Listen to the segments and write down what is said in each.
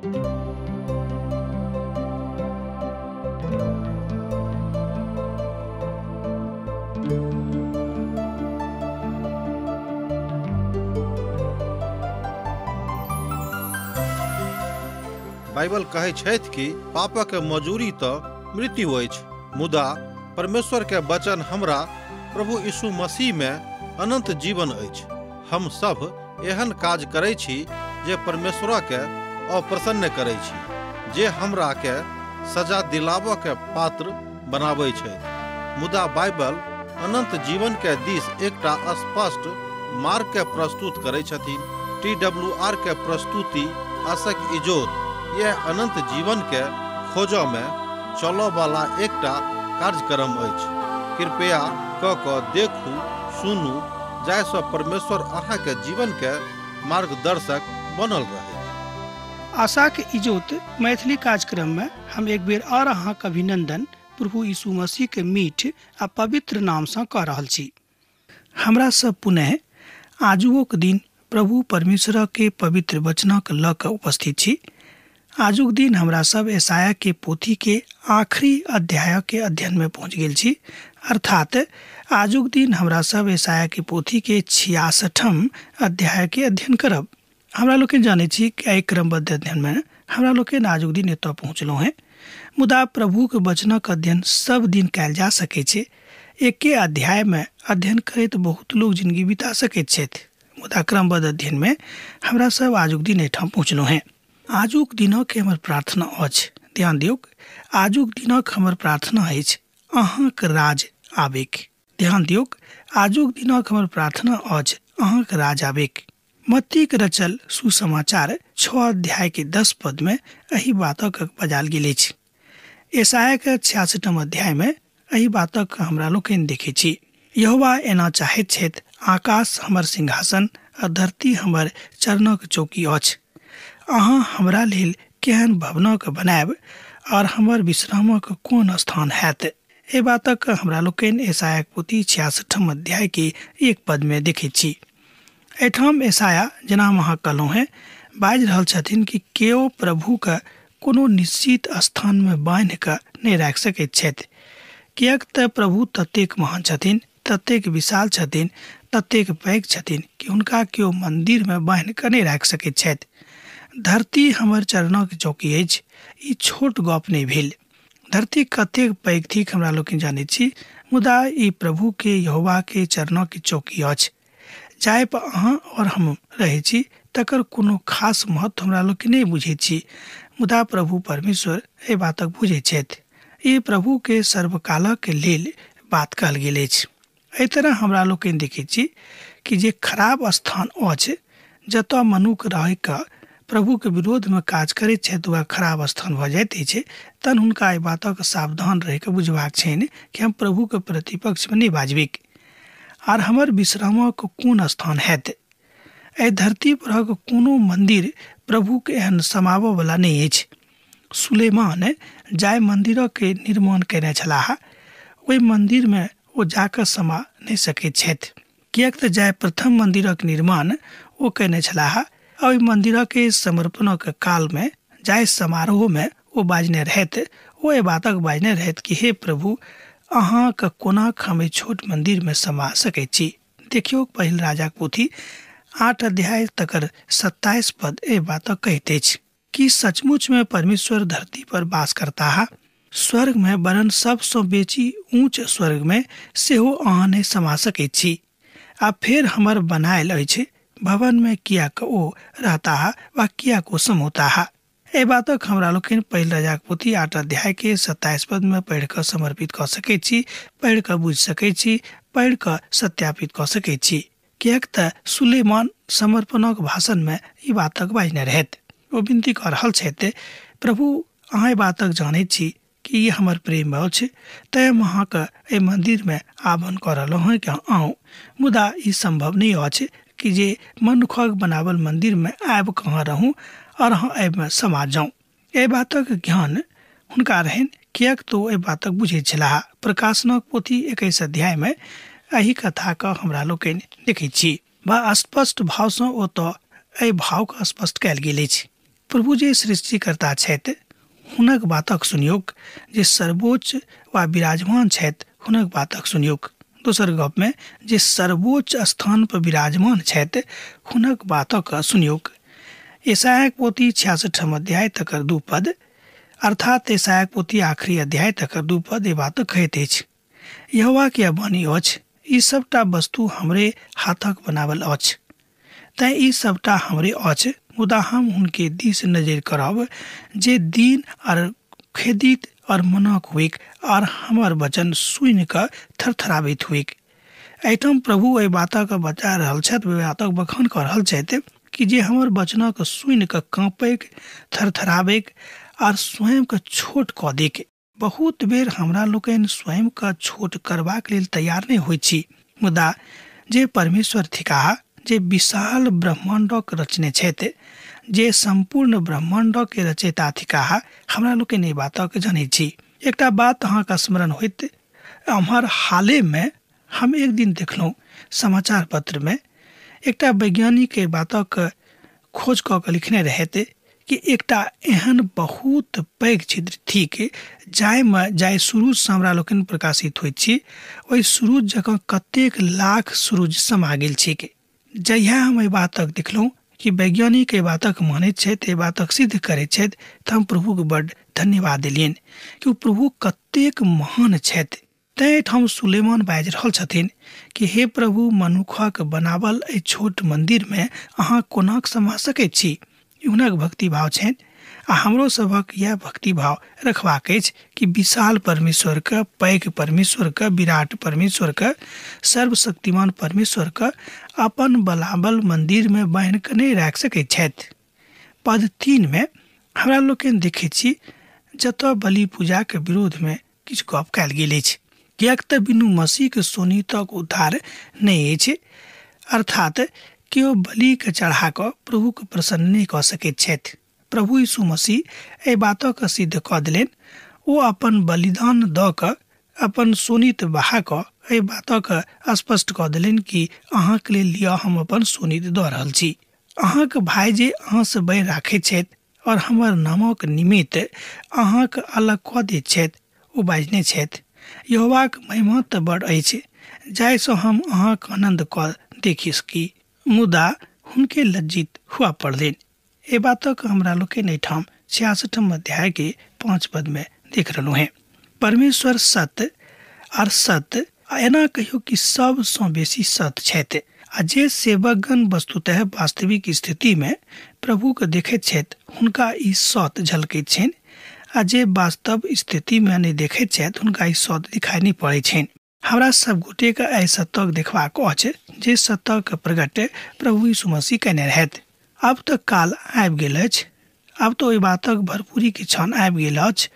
Bible कहै छथि कि पापक मजूरी तऽ मृत्यु अछि, मुदा परमेश्वर के वचन हमरा प्रभु यीशु मसीह में अनंत जीवन अछि। हम सब एहन काज करै छी जे परमेश्वर के अप्रसन्न करै छी, जे हमरा के सजा दिलाबऽ के पात्र बनाबै छथि। मुदा बाइबल अनंत जीवन के दिस एकटा स्पष्ट मार्ग के प्रस्तुत करै छथिन। TWR के प्रस्तुति आशक इजोत यह अनंत जीवन के खोजऽ में चलऽ वाला एकटा कार्यक्रम अछि। कृपया क क देखू, सुनू, जाहिसँ परमेश्वर अहाँ के जीवन के मार्गदर्शक बनल रहे। आशा के इजोत मैथिली कार्यक्रम में हम एक बेर और अहाँ के अभिनंदन प्रभु यीशु मसीह के मीठ आ पवित्र नाम से कऽ रहल छी। हमरा सब पुनः आजुओक दिन प्रभु परमेश्वर के पवित्र वचनक लऽ कऽ उपस्थित छी। आजुक दिन हमरा सब यशायाह के पोथी के आखिरी अध्याय के अध्ययन में पहुँच गेल छी। अर्थात आजुक दिन हमरा सब यशायाह के पोथी के 66ठम अध्याय के अध्ययन करब। हमरा लोकनि जानै छी कि एहि क्रमबद्ध अध्ययन में हमरा लोकनि आजुक दिन एतऽ पहुँचलहुँ हेँ। मुदा प्रभुके वचनक अध्ययन सब दिन कयल जा सकै छै। एके अध्याय में अध्ययन करैत बहुत लोग जिंदगी बिता सकैत छथि, मुदा क्रमबद्ध अध्ययन में हमरा सब आजुक दिन एहिठाम पहुँचलहुँ हेँ। आजुक दिनक हमर प्रार्थना अछि, ध्यान दियौक, आजुक दिनक हमर प्रार्थना अछि अहाँक राज आबेक। ध्यान दियौक, आजुक दिनक हमर प्रार्थना अछि अहाँक राज आबेक। मत्तीक रचल सुसमाचार 6 अध्याय के 10 पद में एहि बातक बजाल गेल अछि। यशायाह के 66ठम अध्याय में एहि बातक हमरा लोकनि देखै छी। यहोवा एना चाहैत छथि, आकाश हमर सिंहासन आ धरती हमर चरणक चौकी अछि। अहाँ हमरा लेल केहन भवनक बनायब और हमर विश्रामक कोन स्थान हैत। एहि बातक हमरा लोकनि यशायाहक पोथी 66ठम अध्याय के 1 पद में देखै छी। एहिठाम यशायाह, जेना हम अहाँ कहलहुँ हेँ, बाजि रहल छथिन कि केओ प्रभुके कोनो निश्चित स्थानमे बान्हि कऽ नहि राखि सकैत छथि, किएक तऽ प्रभु ततेक महान छथिन, ततेक विशाल छथिन, ततेक पैघ छथिन कि हुनका केओ मन्दिरमे बान्हि कऽ नहि राखि सकैत छथि। धरती हमर चरणक चौकी अछि, ई छोट गप नहि भेल। धरती कतेक पैघ थिक हमरा लोकनि जानैत छी, मुदा ई प्रभु के यहोवा के चरणक चौकी अछि। जाहि पर अहाँ और हम रहै छी तकर कोनो खास महत्व हमरा लोकनि नहि बुझैत छी, मुदा प्रभु परमेश्वर एहि बातक बुझैत छथि। ई प्रभु के सर्वकालक लेल बात कहल गेल अछि। एहि तरह हमरा लोकनि देखैत छी कि जे खराब स्थान अछि जतऽ मनुख रहिकऽ प्रभुके विरोधमे काज करैत छथि वएह खराब स्थान भऽ जाइत अछि। तहन हुनका एहि बातक सावधान रहिकऽ बुझबाक छनि कि हम प्रभुके प्रतिपक्षमे नहि बाजबिक आर हमर विश्रामक कोन स्थान हैत। एहि धरती परक कोनो मन्दिर प्रभुके एहन समाबऽवला नहि अछि। सुलेमान जाहि मन्दिरक निर्माण कयने छलाह ओहि मन्दिरमे ओ जाकऽ समा नहि सकैत छथि, किएक तऽ जाहि प्रथम मन्दिरक निर्माण ओ कयने छलाह ओहि मन्दिरक समर्पणक कालमे जाहि समारोहमे ओ बाजने रहथि ओ एहि बातक बाजने रहथि कि हे प्रभु, अहाँके कोना हम एहि छोट मन्दिरमे समा सकैत छी। देखियौ पहिल राजाक पोथी 8 अध्याय तकर 27 पद एहि बातक कहैत अछि कि सचमुच में परमेश्वर धरती पर वास करता है, स्वर्ग में वरन सबसँ बेसी ऊँच स्वर्ग में सेहो अहाँ नहि समा सकैत छी। आ फेर हमर बनायल अछि भवन में किएक ओ रहता है वा किएक ओ समोता है। एहि बातक हमरा लोकनि पहिल राजाक पोथी 8 अध्याय के 27 पद में पढ़ि कऽ समर्पित कऽ सकैत छी, पढ़ि कऽ बुझि सकैत छी, पढ़ि कऽ सत्यापित कऽ सकैत छी, किएक तऽ सुलेमान समर्पणक भाषण में ई बातक बाजने रहथि। ओ विनती कऽ रहल छथि, प्रभु अहाँ एहि बातक जानैत छी कि ई हमर प्रेम अछि, तैं हम अहाँके एहि मन्दिरमे आह्वान कऽ रहलहुँ हेँ कि आउ। मुदा ई सम्भव नहि अछि कि जे मनुखक बनावल मन्दिरमे आबि कऽ अहाँ रहू और अहाँ एहिमे समा जाउ। एहि बातक ज्ञान हुनका रहनि, किएक तऽ ओ एहि बातक बुझैत छलाह। प्रकाशनक पोथी 21 अध्यायमे एहि कथाके हमरा लोकनि देखैत छी वा स्पष्ट भावसँ ओतऽ एहि भावके स्पष्ट कयल गेल अछि। प्रभु जे सृष्टिकर्ता छथि हुनक बातक सुनियौक, जे सर्वोच्च वा विराजमान छथि हुनक बातक सुनियौक। दोसर गपमे जे सर्वोच्च स्थान पर विराजमान छथि हुनक बातक सुनियौक। यशायाह पोथी 66 अध्याय तकर 2 पद, अर्थात यशायाह पोथी आखिरी अध्याय तकर 2 पद ई बात कहैत अछि, यहोवा के वाणी अछि, ई सबटा वस्तु हमरे हाथक बनावल अछि, तैं ई सबटा हमरे अछि, मुदा हम हुनके दिस नजर करब जे दीन और खेदित और मनक हुइक और हमर वचन सुनि कऽ थरथराबैत हुइक। एहिठाम प्रभु एहि बातक बता रहल छथि, ओहि बातक बखान कऽ रहल छथि कि जे हमर वचनक सुनि कऽ काँपैक, थरथराबैक और स्वयंके छोट कऽ दैक। बहुत बेर हमरा लोकनि स्वयंके छोट करबाक लेल तैयार नहि होइ छी, मुदा जे परमेश्वर थिकाह, जे विशाल ब्रह्माण्डक रचने छथि, जे सम्पूर्ण ब्रह्माण्डक रचयिता थिकाह, हमरा लोकनि एहि बातक जनै छी। एकटा बात अहाँके स्मरण होइत, एम्हर हालेमे हम एक दिन देखलहुँ समाचार पत्रमे एकटा वैज्ञानिक एहि बातक खोज कऽ के लिखने रहथि कि एकटा एहन बहुत पैघ छिद्र थिक जाहिमे जाहि सूरुजसँ हमरा लोकनि प्रकाशित होइत छी ओहि सूरुज जकाँ कतेक लाख सूरुज समा गेल छैक। जहिया हम एहि बातक देखलहुँ कि वैज्ञानिक एहि बातक मानैत छथि, एहि बातक सिद्ध करैत छथि, तऽ हम प्रभुके बड्ड धन्यवाद देलियनि कि ओ प्रभु कतेक महान छथि। तैँ एहिठाम सुलेमान बाजि रहल छथिन कि हे प्रभु, मनुखक बनावल एहि छोट मन्दिरमे अहाँ कोना समा सकैत छी। हुनक भक्तिभाव छनि आ हमरो सभक इएह भक्तिभाव रखबाक अछि कि विशाल परमेश्वरके, पैघ परमेश्वरके, विराट परमेश्वरके, सर्वशक्तिमान परमेश्वरके अपन बनावल मन्दिरमे बान्हि कऽ नहि राखि सकैत छथि। पद 3 मे हमरा लोकनि देखैत छी जतऽ बलि पूजाके विरोधमे किछु गप कयल गेल अछि, किएक तऽ बिनु मसीहके सोनितक उद्धार नहि अछि, अर्थात केओ बलिके चढ़ा कऽ प्रभुके प्रसन्न नहि कऽ सकैत छथि। प्रभु यीशु मसीह एहि बातक सिद्ध कऽ देलनि। ओ अपन बलिदान दऽ कऽ, अपन सोनित बहा कऽ एहि बातक स्पष्ट कऽ देलनि कि अहाँके लेल लिअ, हम अपन सोनित दऽ रहल छी। अहाँके भाय जे अहाँसँ बैर राखैत छथि और हमर नामक निमित्त अहाँके अलग कऽ दैत छथि, ओ बाजने छथि, यहोवाक महिमा तऽ बड़ अछि, जाहिसँ हम अहाँके आनन्द कऽ देखि सकी, मुदा हुनके लज्जित हुआ पड़लनि। एहि बातक हमरा लोकनि एहिठाम 66 अध्याय के 5 पद में देख रहलहुँ हेँ। परमेश्वर सत्य और सत्य, एना कहियो कि सबसँ बेसी सत्य छथि, आ जे सेवकगण वस्तुतः वास्तविक स्थिति में प्रभु के देखैत छथि हुनका ई सत्य झलकैत छनि, आ जे वास्तव स्थिति में नहि देखैत छथि हुनका ई सत्य दिखाई नहि पड़ैत छनि। हमरा सब गोटेके एहि सत्यक देखबाक अछि जे सत्यक प्रकट प्रभु यीशु मसीह कयने रहथि। आब तऽ काल आबि गेल अछि, आब तऽ ओहि बातक भरपूरीके क्षण आबि गेल अछि,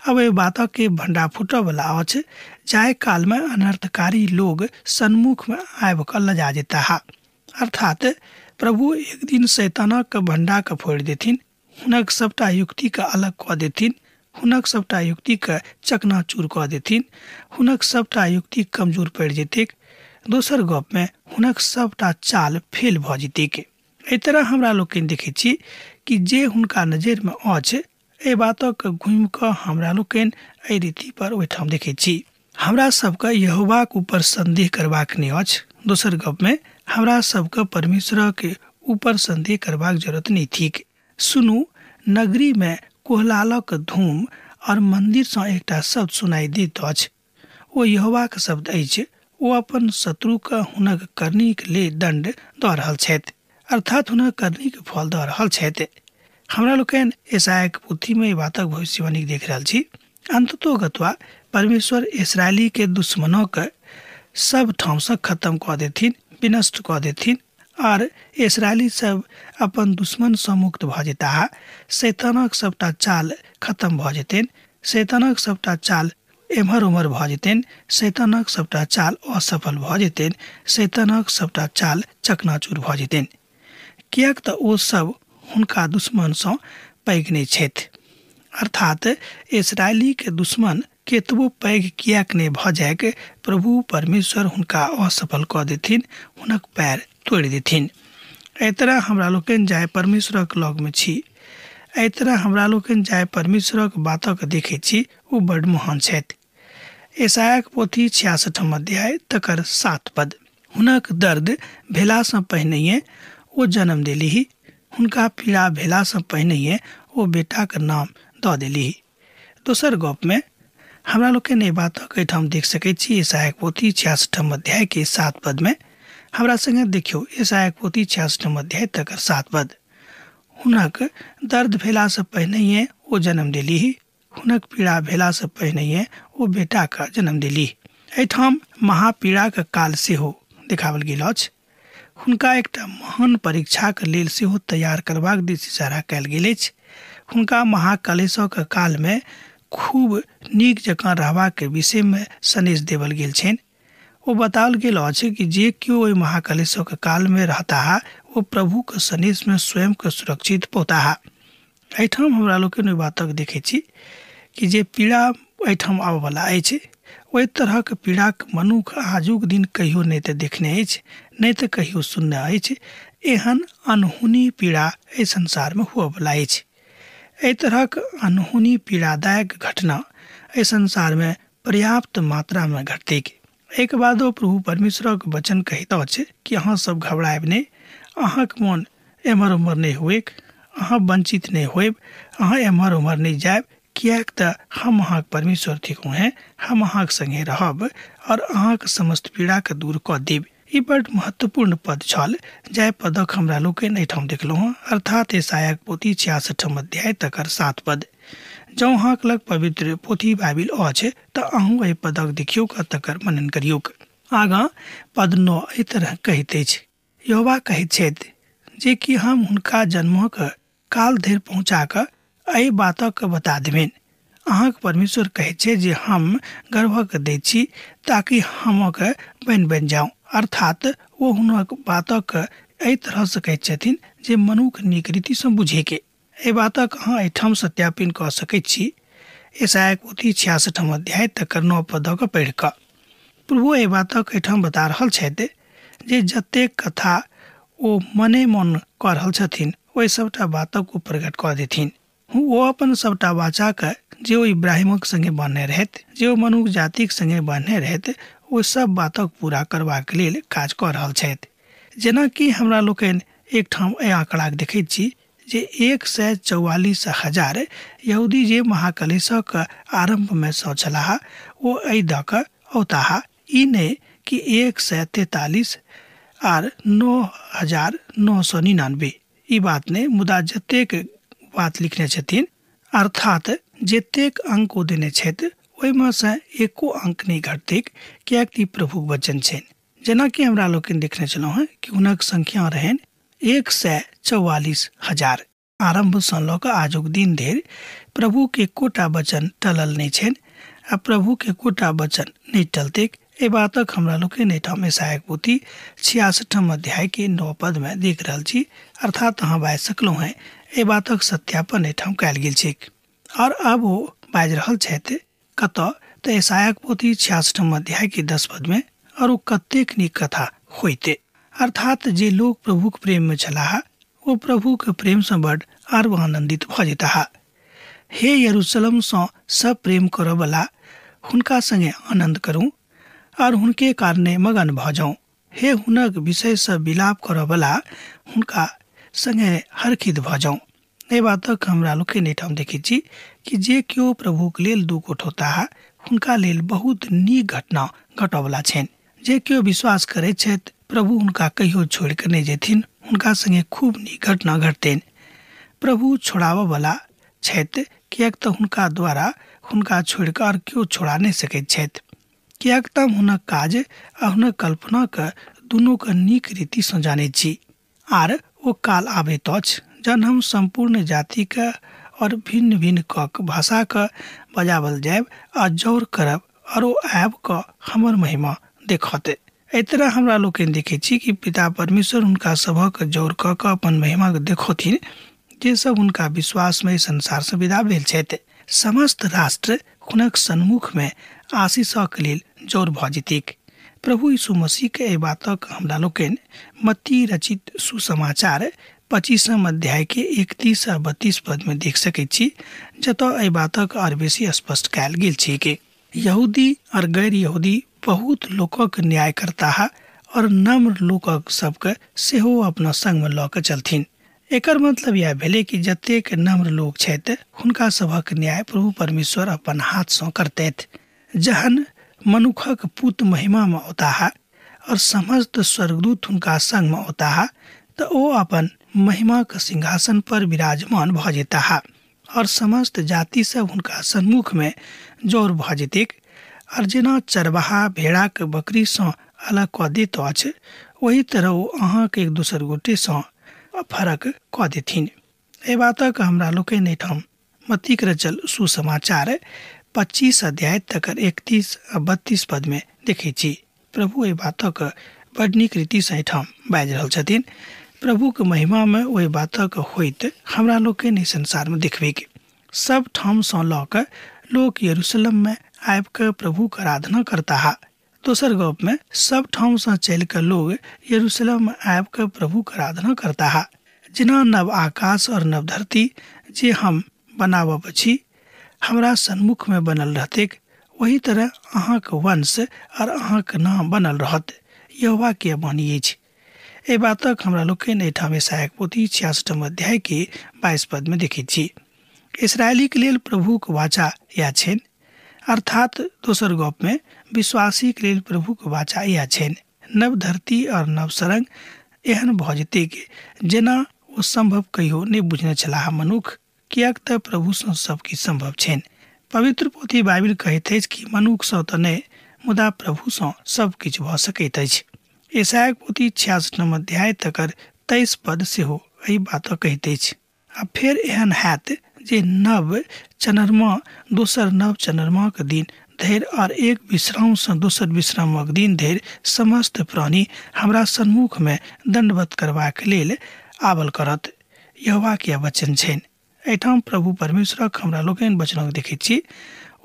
आब एहि बातक भंडा फूटऽवला अछि, जाहि कालमे अनर्थकारी लोग सन्मुखमे आबि कऽ लजा जेताह। अर्थात प्रभु एक दिन शैतानक भंडाके फोड़ि देथिन, हुनक सबटा युक्तिके अलग कऽ देथिन, हुनक सबटा युक्तिके चकनाचूर कऽ देथिन, हुनक सबटा युक्ति कमजोर पड़ि जेतैक। दोसर गपमे हुनक सबटा चाल फेल भऽ जेतैक। एहि तरह हमरा लोकनि देखैत छी कि जे हुनका नजरिमे अछि एहि बातक घुमि कऽ हमरा लोकनि एहि रीति पर ओहिठाम देखैत छी। हमरा सबके यहोवाक ऊपर संदेह करबाक नहि अछि। दोसर गपमे हमरा सबके परमेश्वरक ऊपर संदेह करबाक जरूरत नहि थिक। सुनू, नगरीमे कोहलालक धूम और मन्दिरसँ एकटा शब्द सुनाई दैत अछि। ओ यहोवाक शब्द अछि। ओ अपन शत्रुके हुनक करनीक लेल दण्ड दऽ रहल छथि, अर्थात हुनक करनीक फल दऽ रहल छथि। हमरा लोकनि यशायाहक पोथीमे एहि बातक भविष्यवाणी देख रहल छी। अंततो गत्वा परमेश्वर इसरायली के दुश्मनों के सब ठामसँ खत्म कऽ देथिन, विनष्ट कऽ देथिन, और इसरायली सब अपन दुश्मनसँ मुक्त भऽ जेताह। शैतानक सबटा चाल खत्म भऽ जेतनि, शैतानक सबटा चाल एम्हर ओम्हर भऽ जेतनि, शैतानक सबटा चाल असफल भऽ जेतनि, शैतानक सबटा चाल चकनाचूर भऽ जेतनि, किएक तऽ ओ सब हुनका दुश्मनसँ पैघ नहि छथि। अर्थात इसरायली के दुश्मन केतबो पैघ किएक नहि भऽ जाइक, प्रभु परमेश्वर हुनका असफल कऽ देथिन, हुनक पैर तोड़ि देथिन। एहि तरह हमरा लोकनि जाहि परमेश्वरक लगमे छी, एहि तरह हमरा लोकनि जाहि परमेश्वरक बातक देखैत छी ओ बड महान छथि। यशायाहक पोथी 66 अध्याय तकर 7 पद। हुनक दर्द भेलासँ पहिनहिए ओ जन्म देलीह, हुनका पीड़ा भेलासँ पहिनहिए ओ बेटाक नाम दऽ देलीह। दोसर गपमे हमरा लोकनि एहि बातक एहिठाम देख सकैत छी यशायाहक पोथी 66 अध्याय के 7 पद में। हमरा संगे देखियौ यशायाहक पोथी 66 अध्याय तकर 7 पद। हुनक दर्द भेलासँ पहिनहिए ओ जन्म देलीह, हुनक पीड़ा भेलासँ पहिनहिए ओ बेटाके जन्म देलीह। एहिठाम महापीड़ाक काल सेहो देखाओल गेल अछि। हुनका एकटा महान परीक्षाक लेल सेहो तैयार करबाक दिस इशारा कयल गेल अछि। हुनका महाकलेशक कालमे खूब नीक जकाँ रहबाक विषयमे सन्देश देवल गेल छनि। ओ बताओल गेल अछि कि जे केओ ओहि महाकलेशक कालमे रहताह ओ प्रभुके सन्देशमे स्वयंके सुरक्षित पौताह। एहिठाम हमरा लोकनि ओहि बातक देखै छी कि जे पीड़ा एहिठाम आबयवला अछि ओहि तरहक पीड़ाक मनुख आजुक दिन कहियो नहि तऽ देखने अछि, नहि तऽ कहियो सुनने अछि। एहन अनहोनी पीड़ा एहि संसारमे हुअवला अछि। एहि तरहक अनहोनी पीड़ादायक घटना एहि संसारमे पर्याप्त मात्रामे घटतैक। एहिके बादो प्रभु परमेश्वरक वचन कहैत अछि कि अहाँ सब घबरायब नहि, अहाँक मन एम्हर ओम्हर नहि हुएक, अहाँ वंचित नहि होयब, अहाँ एम्हर ओम्हर नहि जायब, किएक तऽ हम अहाँक परमेश्वर थिकहुँ हेँ, हम अहाँक संगे रहब और अहाँक समस्त पीड़ाके दूर कऽ देब। ई बड महत्वपूर्ण पद छल जाहि पदक हमरा लोकनि एहिठाम देखलहुँ हँ, अर्थात यशायाहक पोथी 66 अध्याय तकर 7 पद। जँ अहाँक लग पवित्र पोथी बाइबिल अछि तऽ अहूँ एहि पदक देखियौक आ तकर मनन करियौक। आगाँ पद 9 एहि तरह कहैत अछि, यहोवा कहैत छथि जे कि हम हुनका जन्मक काल धरि पहुँचा कऽ एहि बातक बता देबनि। अहाँक परमेश्वर कहैत छै जे हम गर्भक दैत छी ताकि हमक बनि बनि जाउ। अर्थात ओ हुनक बातक एहि तरहसँ कहैत छथिन जे मनुख नीक रीतिसँ बुझेके। एहि बातक अहाँ एहिठाम सत्यापन कऽ सकैत छी यशायाहक पोथी 66 अध्याय तकर 9 पदक पढ़ि कऽ। प्रभु एहि बातक एहिठाम बता रहल छथि जे जतेक कथा ओ मने मन कऽ रहल छथिन ओहि सभटा बातक ओ प्रकट कऽ देथिन। ओ अपन सभटा वाचाके जे ओ इब्राहिमक संगे बान्हने रहथि, जे ओ मनुख जातिक संगे बान्हने रहथि, ओ सब बातक पूरा करबाक लेल काज कऽ रहल छथि। जेनाकि हमरा लोकनि एकठाम एहि आँकड़ाके देखैत छी जे 144,000 यहूदी जे महाकलेशक आरम्भमे सँ छलाह ओ एहि दऽ कऽ औताह, ई नहि कि 143 आर 9,999, ई बात नहि, मुदा जतेक बात लिखने छथिन अर्थात जतेक अंक ओ देने छथि ओहिमे सँ एको अंक नहि घटतैक, किएक तऽ ई प्रभुक वचन छनि। जेनाकि हमरा लोकनि देखने छलहुँ हेँ कि हुनक संख्या रहनि 144,000। आरम्भसँ लऽ कऽ आजुक दिन धरि प्रभुके एकोटा वचन टलल नहि छनि आ प्रभुके एकोटा वचन नहि टलतैक। एहि बातक हमरा लोकनि एहिठाम यशायाहक पोथी 66 अध्याय के 9 पद में देख रहल छी। अर्थात अहाँ बाजि सकलहुँ हेँ, एहि बातक सत्यापन एहिठाम कयल गेल छैक। और आब ओ बाजि रहल छथि कतऽ तऽ यशायाहक पोथी 66 अध्याय के 10 पद में, और ओ कतेक नीक कथा होइते। अर्थात जे लोक प्रभुक प्रेम में छलाह ओ प्रभुक प्रेमसँ बड आर आनन्दित भऽ जेताह। हे यरूशलेमसँ सब प्रेम करऽवला हुनका संगे आनन्द करू और हुनके कारणे मगन भऽ जाउ। हे हुनक विषयसँ विलाप करऽवला हुनका संगे हर्षित भऽ जाउ। एहि बातक हमरा लोकनि एहिठाम देखैत छी कि जे केओ प्रभुक लेल दुःख उठौताह हुनका लेल बहुत नीक घटना घटऽवला छनि। जे केओ विश्वास करैत छथि प्रभु हुनका कहियो छोड़ि कऽ नहि जेथिन, हुनका संगे खूब नीक घटना घटतनि। प्रभु छोड़ाबऽवला छथि, किएक तऽ हुनका द्वारा हुनका छोड़ि कऽ आओर केओ छोड़ा नहि सकैत छथि। किएक तऽ हम हुनक काज आ हुनक कल्पनाके दुनूके नीक रीतिसँ जानैत छी। आर ओ काल आबैत अछि जहन हम सम्पूर्ण जातिके और भिन्न भिन्न कक भाषाके बजावल जायब आ जौर करब और ओ आबि कऽ हमर महिमा देखत। एहि तरह हमरा लोकनि देखै छी कि पिता परमेश्वर हुनका सभक जौर कऽ कऽ अपन महिमाके देखौथिन जे सब हुनका विश्वासमे एहि संसारसँ विदा भेल छथि। समस्त राष्ट्र हुनक सन्मुखमे आशीषक लेल जौर भऽ जेतैक। प्रभु यीशु मसीहके एहि बातक हमरा लोकनि मत्ती रचित सुसमाचार 25 अध्याय के 31 आ 32 पद में देख सकैत छी, जतय एहि बातक आर बेसी स्पष्ट कयल गेल छै। यहूदी और गैर यहूदी बहुत लोकक न्याय करताह और नम्र लोकक सबके सेहो अपना संग में लऽ के चलथिन। एकर मतलब यह भेलै कि जतेक नम्र लोक छथि हुनका सभक न्याय प्रभु परमेश्वर अपन हाथ सँ करतथि। जहन मनुखक पुत महिमा में औताह और समस्त स्वर्गदूत हुनका संग में औताह तऽ ओ अपन महिमाक सिंहासन पर विराजमान भऽ जेताह और समस्त जाति सब हुनका सन्मुख में जोर भऽ जेतैक। और जेना चरवाहा भेड़ाक बकरी सँ अलग कऽ दैत अछि, ओही तरह ओ अहाँके एक दोसर गोटे सँ फरक कऽ देथिन। एहि बातक हमरा लोकनि एहिठाम मत्तीक रचल सुसमाचार 25 अध्याय तकर 31 आ 32 पद में देखै छी। प्रभु एहि बातक बड नीक रीतिसँ एहिठाम बाजि रहल छथिन। प्रभुक महिमा में ओहि बातक होइत हमरा लोकनि एहि संसार में देखबैक। सब ठाम सँ लऽ कऽ लोक यरूशलेम में आबि कऽ प्रभुक आराधना करताह। दोसर गप में सब ठाम सँ चलि कऽ लोग यरूशलेम में आबि कऽ प्रभुक आराधना करताह। जेना नव आकाश और नव धरती जे हम बनाबब छी हमरा सन्मुख में बनल रहतैक, ओही तरह अहाँक वंश और अहाँक नाम बनल रहत, यहोवा के वाणी अछि। एहि बातक हमरा लोकनि एहिठाम यशायाह पोथी 66 अध्याय के 22 पद में देखैत छी। इसराइलीक लेल प्रभुक वाचा इएह छनि, अर्थात दोसर गप में विश्वासीक लेल प्रभुक वाचा इएह छनि। नव धरती और नव सरंग एहन भऽ जेतैक जेना ओ संभव कहियो नहि बुझने छलाह मनुख, किएक तऽ प्रभुसँ सब किछु संभव छनि। पवित्र पोथी बाइबिल कहैत अछि कि मनुखसँ तऽ नहि, मुदा प्रभुसँ सब किछु भऽ सकैत अछि। यशायाह पोथी 66 अध्याय तकर 23 पद सेहो एहि बातक कहैत अछि। आ फेर एहन हैत जे नव चनरमा दोसर नव चनरमाक दिन धरि और एक विश्रामसँ दोसर विश्रामक दिन धरि समस्त प्राणी हमरा सन्मुख में दंडवत करबाक लेल आवल करत, यहोवा के वचन छनि। एहिठाम प्रभु परमेश्वरक हमरा लोकनि वचनक देखैत छी।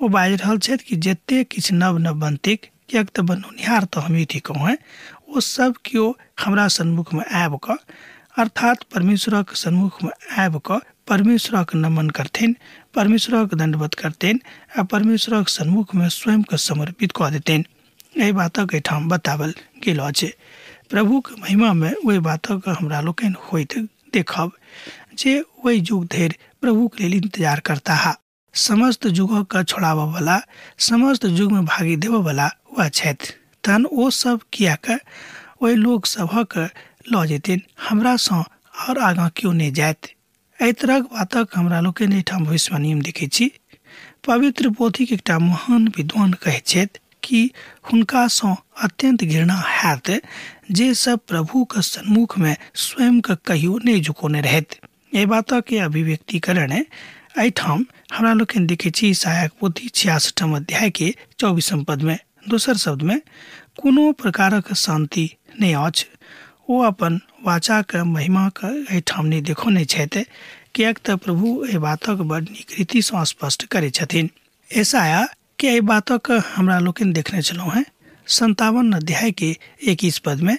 ओ बाजि रहल छथि कि जतेक किछु नव नव बनतैक, किएक तऽ बनौनिहार तऽ हमही थिकहुँ हेँ, ओ सब केओ हमरा सन्मुखमे आबि कऽ, अर्थात परमेश्वरक सन्मुखमे आबि कऽ परमेश्वरक नमन करथिन, परमेश्वरक दंडवत करथिन आ परमेश्वरक सन्मुखमे स्वयंके समर्पित कऽ देथिन। एहि बातक एहिठाम बताओल गेल अछि। प्रभुक महिमामे ओहि बातक हमरा लोकनि होइत देखब जे ओहि युग धरि प्रभुक लेल इंतजार करताह। समस्त युगक छोड़ाबऽ वाला, समस्त युगमे भागी देबऽ वाला वएह छथि। तहन ओ सब किएक ओहि लोक सभक लऽ जेथिन, हमरासँ आओर आगाँ केओ नहि जायत। एहि तरहक बातक हमरा लोकनि एहिठाम भविष्यवाणीमे देखै छी। पवित्र पोथीक एकटा महान विद्वान कहैत छथि कि हुनकासँ अत्यंत घृणा हैत जे सब प्रभुक सन्मुखमे स्वयंके कहियो नहि झुकौने रहैत। एहि बातक अभिव्यक्तिकरण एहिठाम हमरा लोकनि देखै छी यशायाह पोथी 66 अध्याय के 24 पद में। दोसर शब्दमे कोनो प्रकारक शान्ति नहि अछि। ओ अपन वाचाक महिमाक एहिठाम नहि देखौने छथि, किएक तऽ प्रभु एहि बातक बड नीक रीतिसँ स्पष्ट करै छथिन। यशायाह के एहि बातक हमरा लोकनि देखने छलहुँ हेँ 57 अध्याय के 21 पद में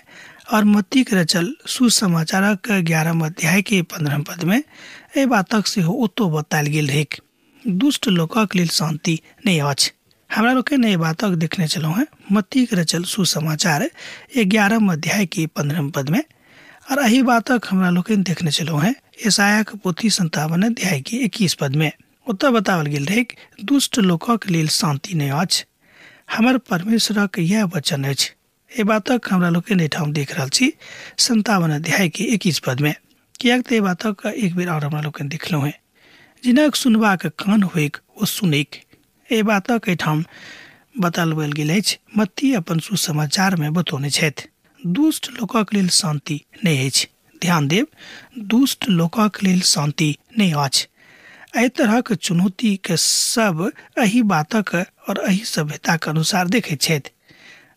और मत्तीक रचल सुसमाचारक 11 अध्याय के 15 पद में एहि बातक सेहो ओतौ बतायल गेल रहैक। दुष्ट लोकक लेल शान्ति नहि अछि। हमरा लोकनि एहि बातक देखने छलहुँ हेँ मत्तीक रचल सुसमाचार 11 अध्याय के 15 पद में और एहि बातक हमरा लोकनि देखने छलहुँ हेँ यशायाहक पोथी 57 अध्याय के 21 पद में। ओतऽ बताओल गेल रहैक दुष्ट लोकक लेल शान्ति नहि अछि, हमर परमेश्वरक इएह वचन अछि। एहि बातक हमरा लोकनि एहिठाम देख रहल छी 57 अध्याय के 21 पद में। किएक तऽ एहि बातक एक बेर आओर हमरा लोकनि देखलहुँ हेँ, जिनक सुनबाक कान होइक ओ सुनैक। एहि बातक एहिठाम बताओल गेल अछि। मत्ती अपन सुसमाचार में बतौने छथि दुष्ट लोकक लेल शान्ति नहि अछि। ध्यान देब, दुष्ट लोकक लेल शान्ति नहि अछि। एहि तरहक चुनौती के सब एहि बातक और एहि सभ्यताक अनुसार देखैत छथि,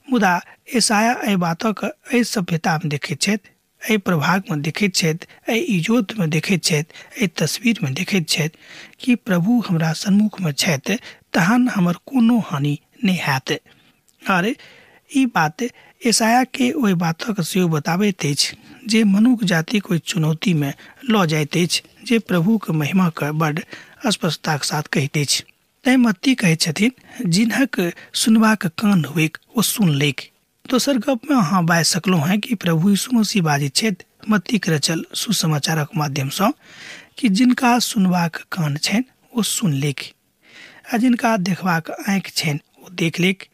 मुदा यशायाह एहि बातक एहि सभ्यतामे देखैत छथि, एहि प्रभागमे देखैत छथि, एहि इजोतमे देखैत छथि, एहि तस्वीरमे देखैत छथि कि प्रभु हमरा सन्मुखमे छथि, तहन हमर कोनो हानि नहि हैत। आर ई बात ईसाया के ओहि बातक सेहो बताबैत अछि जे मनुख जातिक ओहि चुनौतीमे लऽ जाइत अछि जे प्रभुक महिमाके बड स्पष्टताक साथ कहैत अछि। तैँ मत्ती कहैत छथिन, जिनक सुनबाक कान होइक ओ सुन लैक। दोसर गपमे अहाँ बाजि सकलहुँ हेँ कि प्रभु यीशु मसीह बाजैत छथि मत्तीक रचल सुसमाचारक माध्यमसँ कि जिनका सुनबाक कान छनि ओ सुन लैक आ जिनका देखबाक आँखि छनि ओ देख लैक,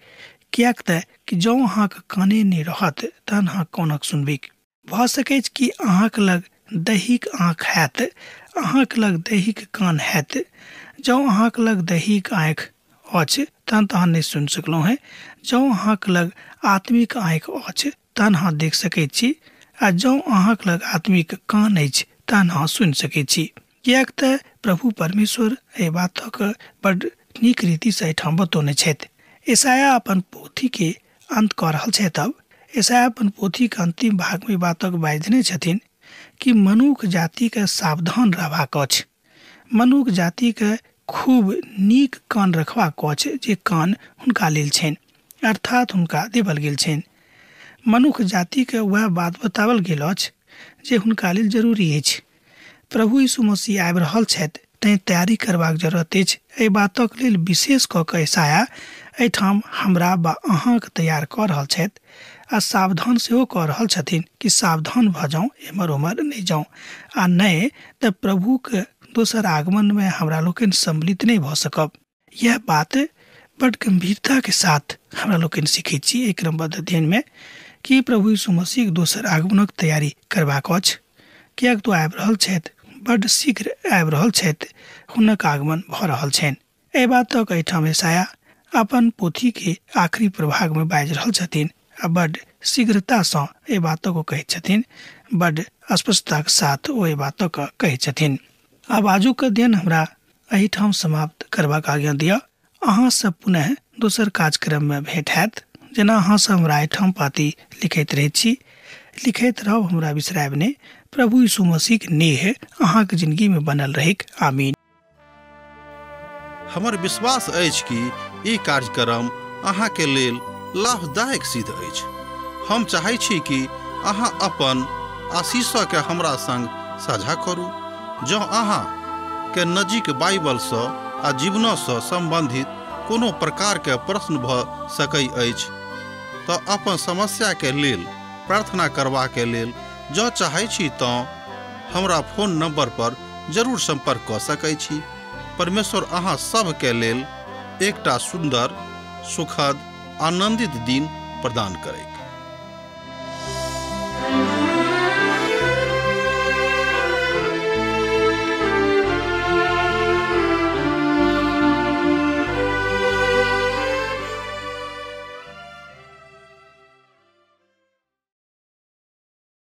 किएक तऽ कि जँ अहाँके काने नहि रहत तहन अहाँ कोनक सुनबैक। भऽ सकैछ कि अहाँके लग दैहिक आँखि हैत, अहाँके लग दैहिक कान हैत। जँ अहाँके लग दैहिक आँखि अछि तहन तऽ अहाँ नहि सुनि सकलहुँ हेँ। जँ अहाँके लग आत्मिक आँखि अछि तहन अहाँ देख सकैत छी, आ जँ अहाँके लग आत्मिक कान अछि तहन अहाँ सुनि सकैत छी। किएक तऽ प्रभु परमेश्वर एहि बातक बड नीक रीतिसँ एहिठाम बतौने छथि। ईसाया अपन पोथीके अन्त कऽ रहल छथि। अब ईसाया अपन पोथीके अन्तिम भागमे बातक बाजि देने छथिन कि मनुख जातिके सावधान रहबाक अछि, मनुख जातिके खूब नीक कान रखबाक अछि जे कान हुनका लेल छनि, अर्थात हुनका देवल गेल छनि। मनुख जातिके वएह बात बताओल गेल अछि जे हुनका लेल जरूरी अछि। प्रभु यीशु मसीह आबि रहल छथि, तैँ तैयारी करबाक जरूरत अछि। एहि बातक लेल विशेष कऽ कऽ ईसाया एहिठाम हमरा वा अहाँके तैयार कऽ रहल छथि आ सावधान सेहो कऽ रहल छथिन कि सावधान भऽ जाउ, एम्हर ओम्हर नहि जाउ, आ नहि तऽ प्रभुके दोसर आगमनमे हमरा लोकनि सम्मिलित नहि भऽ सकब। यह बात बड गंभीरता के साथ हमरा लोकनि सीखैत छी एहि क्रमबद्ध अध्ययनमे कि प्रभु यीशु मसीहक दोसर आगमनक तैयारी करबाक अछि, किएक तऽ आबि रहल छथि, बड शीघ्र आबि रहल छथि, हुनक आगमन भऽ रहल छनि। एहि बातक एहिठाम ईसाया अपन पोथीके आखिरी प्रभागमे बाजि रहल छथिन आ बड शीघ्रतासँ एहि बातक ओ कहैत छथिन, बड स्पष्टताक साथ ओ एहि बातक कहैत छथिन। आब आजुक अध्ययन हमरा एहिठाम समाप्त करबाक आज्ञा दिअ। अहाँ सब पुनः दोसर कार्यक्रममे भेंट हैत। जेना अहाँ सब हमरा एहिठाम पाती लिखैत रहैत छी, लिखैत रहब, हमरा बिसरायब नहि। प्रभु यीशु मसीहक नेह अहाँके जिंदगीमे बनल रहैक। आमीन। हमर विश्वास अछि कि ई कार्यक्रम अहाँके लेल लाभदायक सिद्ध अछि। हम चाहै छी कि अहाँ अपन आशीषके हमरा संग साझा करू। जँ अहाँ के नजीक बाइबलसँ आ जीवनसँ सम्बन्धित कोनो प्रकारके प्रश्न भऽ सकै अछि तऽ अपन समस्याके लेल प्रार्थना करबाके लेल जँ चाहै छी तँ हमरा फोन नंबर पर जरूर सम्पर्क कऽ सकै छी। परमेश्वर अहाँ सबके लेल एकटा सुन्दर, सुखद, आनन्दित दिन प्रदान करैक।